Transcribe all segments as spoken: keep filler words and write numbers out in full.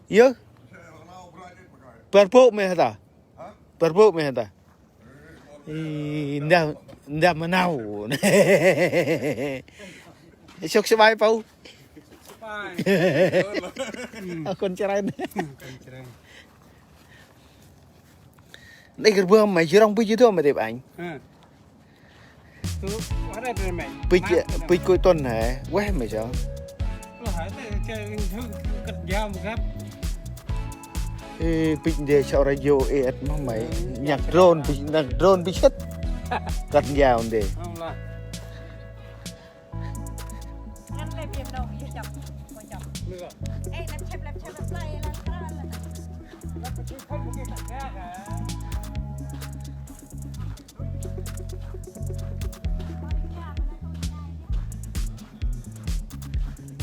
Yơ. Bar bôk mê hả ta? Bar bôk mê hả ta? Ih, ndah, ndah ma nau. Sŏk sbai pâu. Ơ, kon chrai. Nê kơ bơm mày jrong bĭch jêh dô mày tep anh. Bĭch, bĭch kôi tuần hả? Weh mày sao? Ê, bĭch ndê sau radio ê ăt mah mày. Nhạc drone, bĭch, nhạc drone bĭch sĭt. Kăt njao ndê.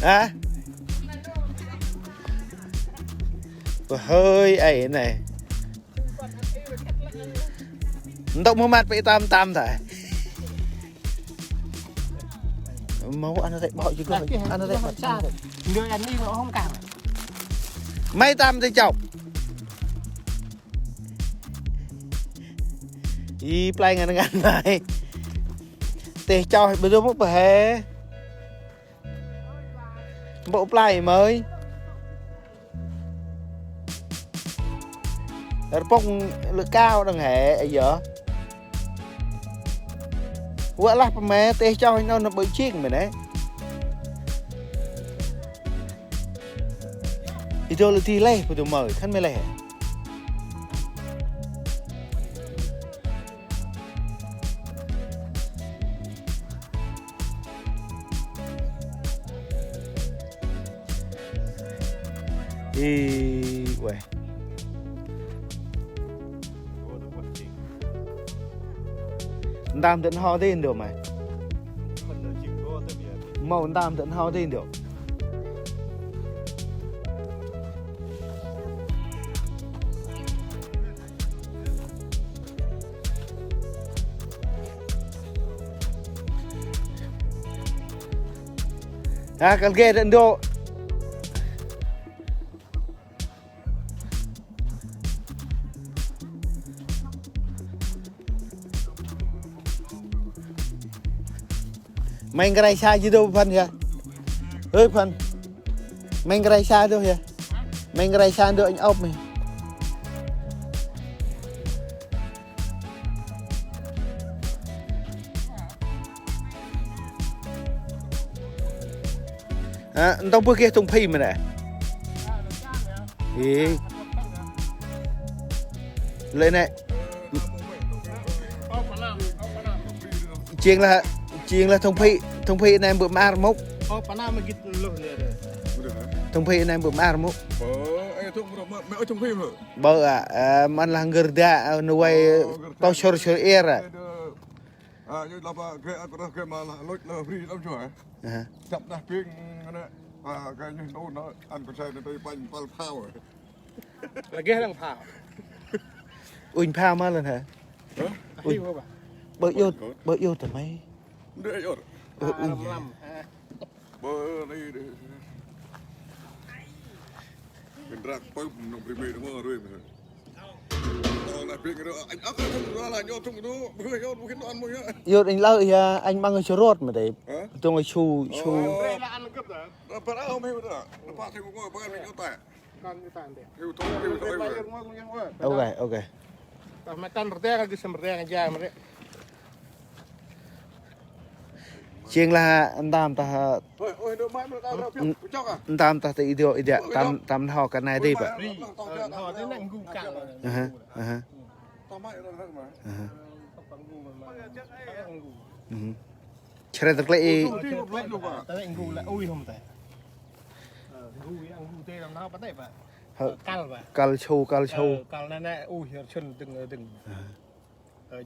Hả? Ôi hơi ấy này. Ntŭk mô măt pê tam tam ta. Mâu ăn rê bŏ jêh gơh. Ăn rê bŏ. Người ăn đi mà không cản. Mây tam tê chọc. Ih, play ngăn ngăn mày. Tê chọc bơ dô mô bơ hê. Mbŏ play mơi. Rpŏk lơ kao đăng hê, ơ yơ. Wă lah pơmê tê chok nô nô ƀư ching mê nê. Ih dô lơ di leh pơ dô mơi, khân mê leh. Ih, ueh. Ntơm dŭt n'ho dê ndô mày. Mâu ntơm dŭt n'ho dê ndô. Ha, kăl geh dŭt ndô. Meng kray sa jêh dô phăn yơh. Hơi phăn. Meng kray sa dô yơh. Meng kray sa dô anh ôp mê. Ha, ntông bơh geh tông phi mê nê. Ê. Lê nê. Chiêng lah, chiêng lah tông phi, tông phi nê bơh mar mŭk. Tông phi nê bơh mar mŭk. Bơ, ơ, măn lah ngơr da, ơ, nô vay, tâu sôr sôr er, ơ. Aha. Lagi yang phao. Unh phao ma lăn hả? Unh. Bơ yôt, bơ yôt tơ mây. Bơ unh. Yôt anh lơ ya, anh măng sơ rôt mà tê. Tông su, su. Ok, ok. Chiêng lah ntơm tah, ntơm tah tê idio, idio, tăm, tăm n'ho kơ nai dê bă. Aha, aha. Aha. Chre tơ klei i. Kal su, kal su.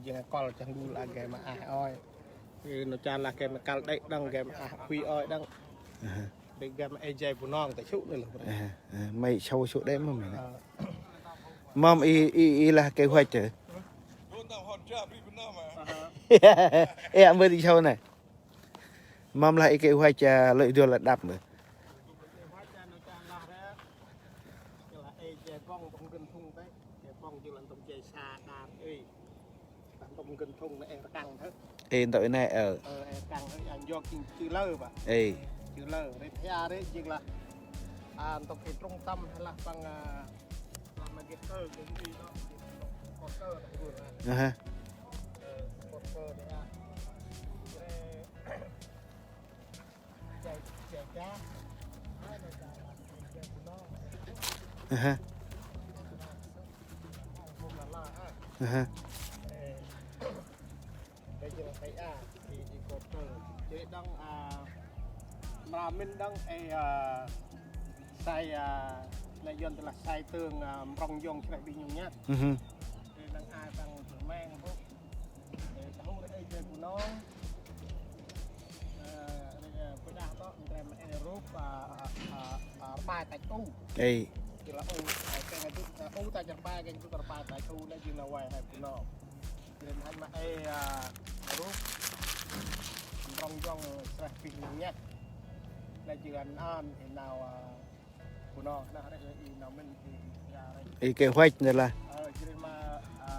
Jêng kal chăng du lah gay ma ah oi. Nô chan lah gay ma kal đê̆ đăng, gay ma ah phi oi đăng. Ri gam ê jay Bunong ta sŭ nê lah. Ê, ê, may sâu sŭ đê mâm nê. Ơ. Mâm i, i, i lah kế hoạch hê. Ê, mâm i sâu nê. Mâm lah i kế hoạch, a, lơi dôl lah đăp nê. Ê, ntŭk i nê, ơ. Ê, ntŭk i nê, ơ, ê, rkăng hơ, ê, rkăng hơ, ăn jŏk jêng chư lơ bă. Ê. Chư lơ, ri thia ri jêng lah. A, ntŭk i trŭng tâm lah păng, a, lah ma geh kơ, geh ri nô, geh kơ, geh kơ, geh kơ. Aha. Ơ, geh kơ, geh kơ. Ri, jay, jay, jay. Aha. Aha. Ê, jêng lah tay a, i, i kôt kơ. Jêh đăng, a, mra mĭn đăng, ê, a, sai, a, nê Yuăn tơ lah sai tơng, a, mrŏng yŏng sreh bih nhŭng nhăk. Mhm. Ê, đăng ai tăng tơ meng bôk. Ê, tahu ri ê jay Bunong. Ê, ri, ê, pơdah tŏ, ndrem ê rup, a, a, a, a, rpai tach u. Ê. Jêng lah u, a, keng a dŭt, a, u tach rpai, keng dŭt rpai tach u, nê jêng lah vay he Bunong. Jêng hăn ma ê, a, rup mrŏng yŏng sreh bih nhŭng nhăk. Nê jêng ăn, ăn, ê nau, a, Bunong, nê ri, ê, i nau mĭn, ê, i, a, ri. I kế hoạch nê lah. Ơ, jêng ma, a,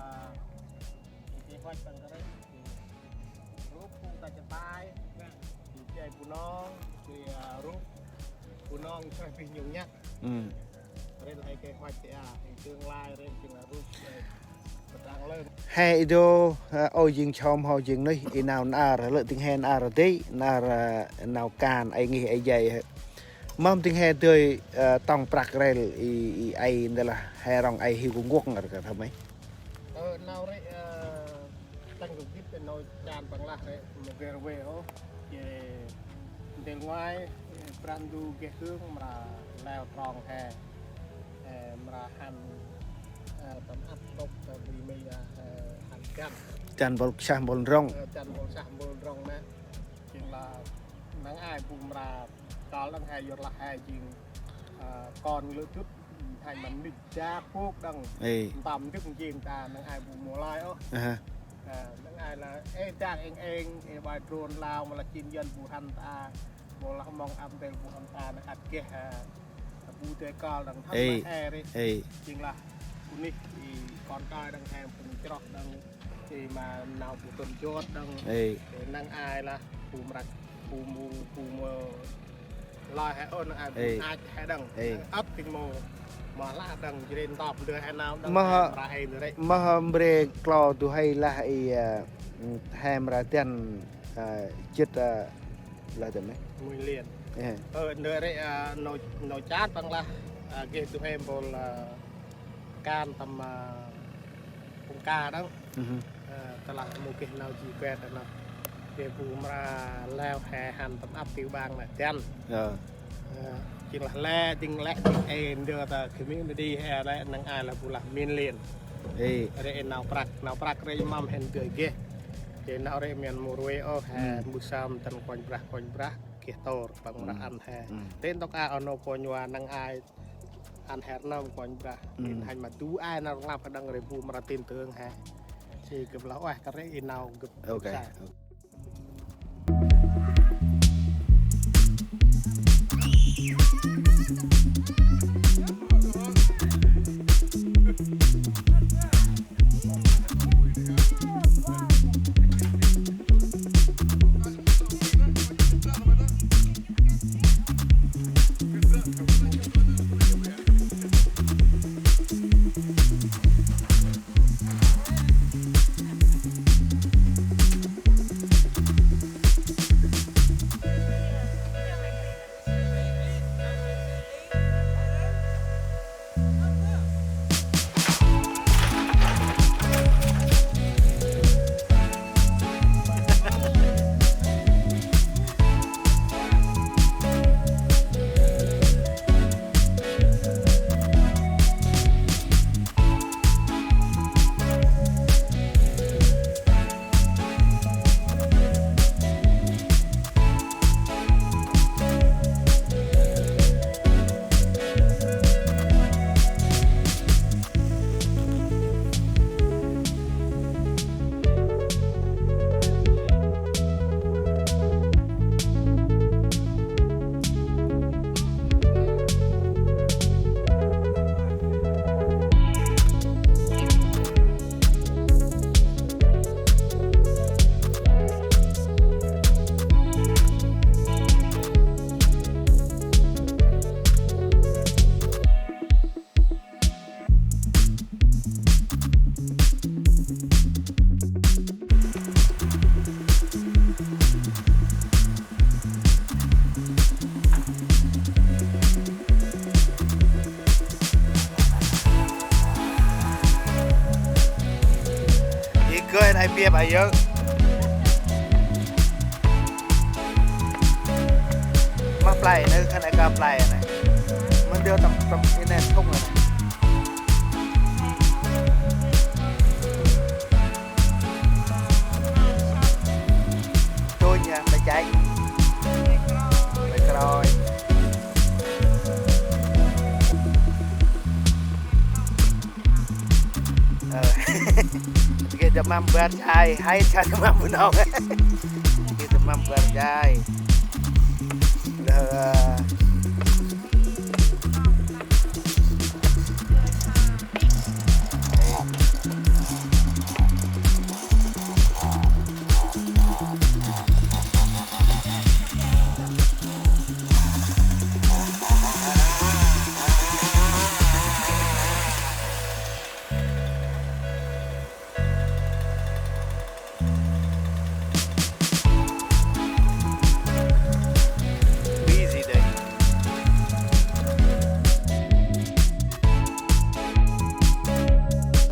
i kế hoạch tăng ri. Rup phung ta chăm pai, i jay Bunong, i, a, rup Bunong sreh bih nhŭng nhăk. Ri lah i kế hoạch ti a, i tương lai ri jêng lah rup, ê, pơtrăng lơn. He i dô, a, ô jêng chom hô jêng nuyh, i nau nar, lơ tĭng he nar dê, nar, a, nau kan, ê ngih, ê jay, he. Mâm tĭng he dơi, a, tŏng prăk rel, i, i ê ndơ lah, he rŏng ê hiu kŭng kuŏk ngar kơ thăm ê. Ơ, nau ri, ơ, tăng kŭp gĭt nau chan păng lah ri, mâu geh rvê ôh. Jêh ndel ngoai, ê, Brah Ndu geh hương mra leo trong he. Ê, mra hăn, ê, tâm ăp tôk, ê, bri mi, ê, hăn găn. Chăn bol sah bol ndrŏng. Ê, chăn bol sah bol ndrŏng nê. Jêng lah năng ai bu mra kăl đăng he yor lah he jêng, ơ, kon lơ dŭt, hăn ma nuyh dak pôk đăng. Ê. Ntơm ndâk jêng ta năng ai bu mâu lai ôh. Aha. Ơ, năng ai lah, ê, dak êng êng, ê, bai drôn lao, mâu lah jêng Yuăn bu hăn ta, mâu lah mong ăp ndrel bu hăn ta, năng ăt geh, ơ, bu dơi kăl đăng thăm. Ê. He ri. Ê. Jêng lah, bunuyh, i kon kai đăng he, phung chroh đăng. Ê, ma nau bu tŭn jot đăng. Ê. Ê, năng ai lah bu mra, bu mâu, bu mâu lai he ôh, năng ai bu ê ach he đăng. Ê. Năng ăp tĭng mâu, ma lah đăng jêh ri ntop ndơ he nau đăng. Mâu he mra ê ndơ ri. Mâu he mbre klo du huê lah i, ơ, he mra dăn, ơ, jêt, ơ, lah dăn nê. Mười liên. Ê. Ơ, ndơ ri, ơ, nô, nô chat păng lah, ơ, geh du huê mpôl, ơ, kan tâm, ơ, phung ka đăng. Mhm. Ơ, tơ lah mâu geh nau ji kuet nê. Geh bu mra leo he hăn tâm ăp tiểu bang nê dăn. Ơ. Ơ, jêng lah lĕ, jêng lĕ, jêng ê ndơ ta community he lĕ năng ai lah bu lah min liên. Ê. Ri ê nau prăk, nau prăk ri mâm hên dơi geh. Jêh nau ri mian mâu rvê ôh he, hmm, mbơh sơm tâm Kôranh Brah, Kôranh Brah geh tôr păng mra, hmm, ăn he. Hmm. Tê ntŭk a, ơ, nô kônh wa năng ai ăn he rnơm Kôranh Brah. Ê. Min hăn ma du ai nau rnglăp đăng ri bu mra tin tưởng he. Jêh gâp lah ueh kơt ri i nau gâp. Ok. Sa. Biăp a yơk. Mah play nê, khân ay ka play nê. Mân dơ tâm, tâm i nê thŭng nê. Tui nha, ta chạy. Mày coi. Ơ. Geh đơmam bar jay, hay cha đơmam bu nong. Geh đơmam bar jay. Lơ,